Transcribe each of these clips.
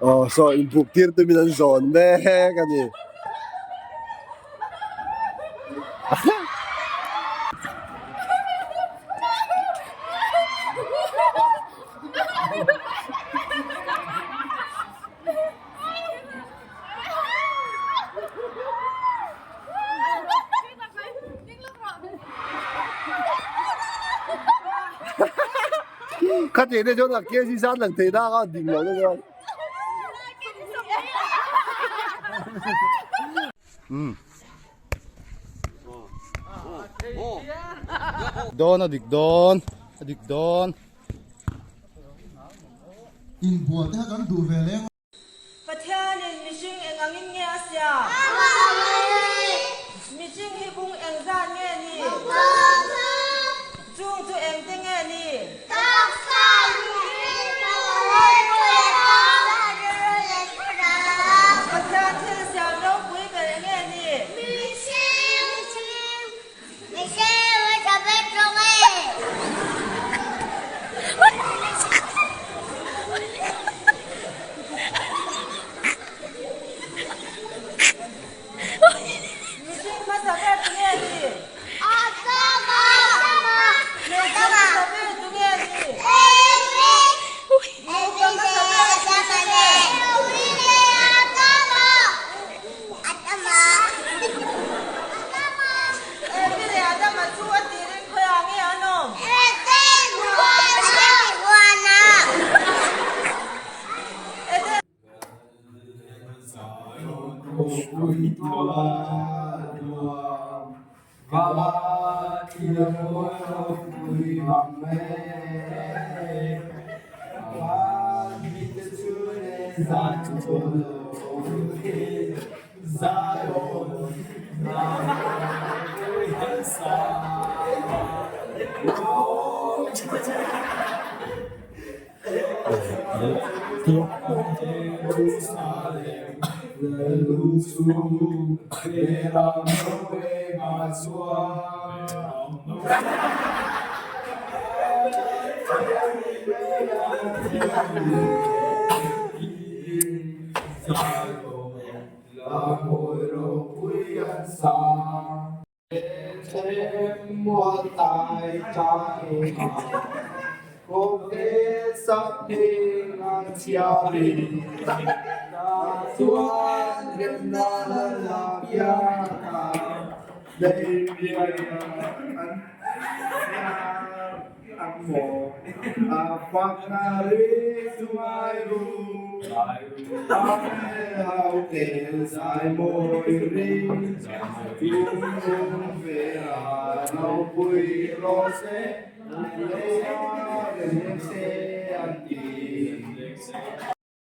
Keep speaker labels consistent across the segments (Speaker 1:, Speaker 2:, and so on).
Speaker 1: Aw saw inbuk tir tumin an zawn mek a ni. Khati te chuan a KC zat lang thei nak a ding lo te chuan. Dawn a dik dawn a dik dawn.
Speaker 2: Inbual te kha kan duh ve leng a.
Speaker 3: Pathianin mihring eng angin nge a siam? Mihring hi bung eng zan nge ni? Chung chu eng te nge ni? Pathian thil siam ropui ber eng nge ni? Mihring hmasa ber tu nge ni? Hmeichhe hmasa ber tu nge ni? Nupa hmasa ber tu nge ni? Evi leh Adama chu a tirin khawiah nge an awm?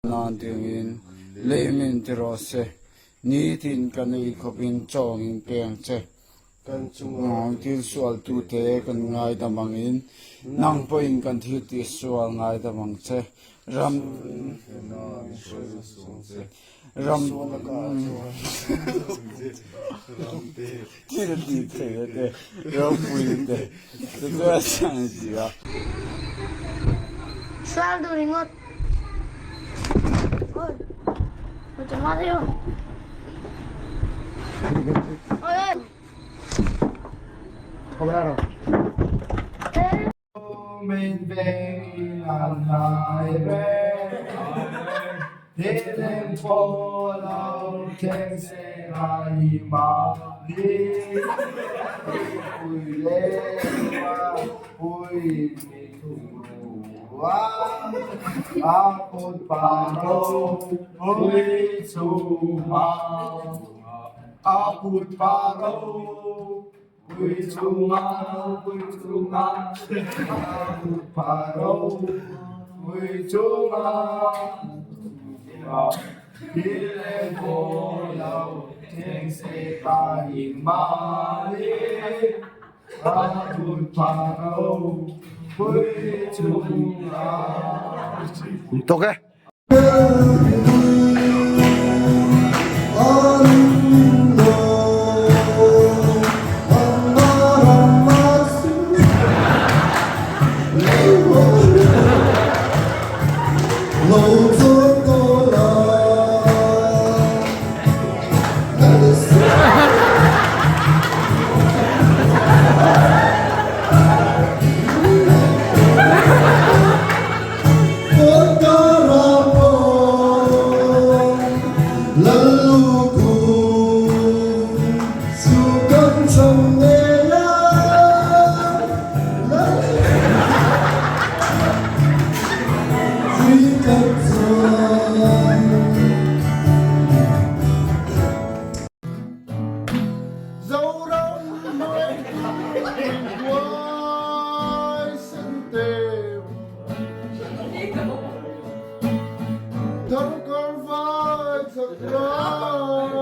Speaker 4: Nan dingin lei min ti rawh se, nitin kan ei khawpin chawngin peng che. Kan chungah thil sualtute kan ngaidam angin nang pawhin kan thil tihsual ngaidam ang che. Ram ram thil ti thei a te ropui te chu chu a chang si a.
Speaker 5: Sual duh ringawt. Oi. Oi chama deu. Oi oi.
Speaker 1: Tawk e. Zoram hruaitu huaisen te Thangkar vai chak rama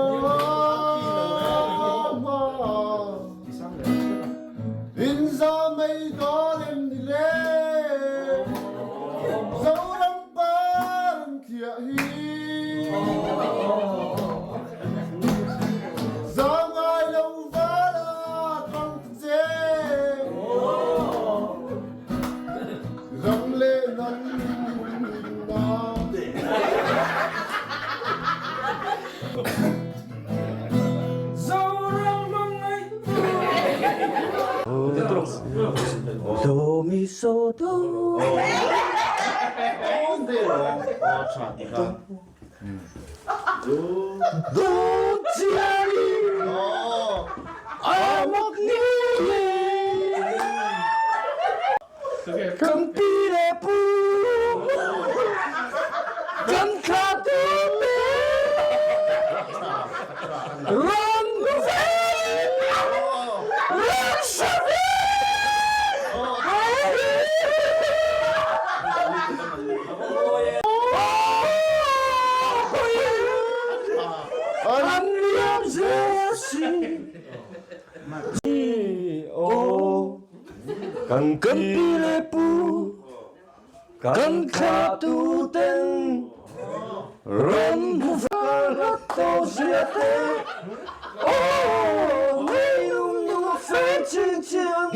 Speaker 1: In za mai dawn em ni le Zoram par an thliah hi Za ngai lo vala tang che Ram leh hnam himna.
Speaker 4: Kan pi le pu kan thla tu te ram An liam si Kan pi le pu kan thlatu ten ram to zia te oh leilung nu fe chin chiang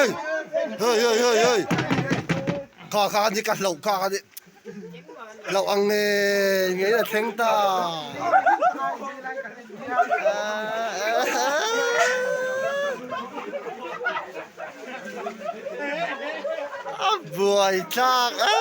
Speaker 1: Hei hei hei hei hei kha kha ani ka hlauh kha ani hlauh ang nge nge a thleng ta. A buai thlak a.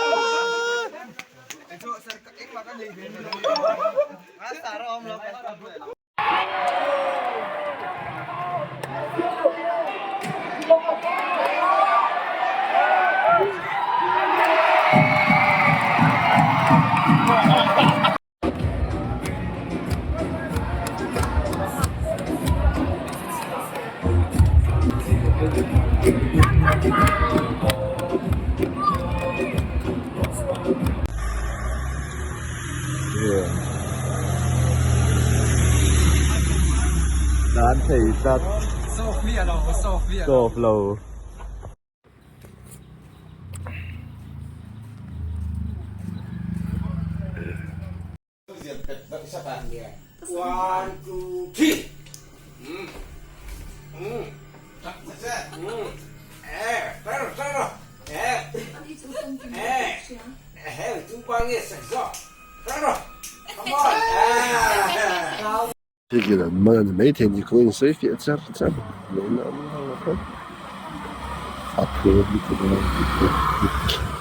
Speaker 6: Nan thei tlat. Sawp lo.
Speaker 1: Thikir an man a ni maithei ni kawng in sawi fiah char char mai na awm lo a a phur lutuk a.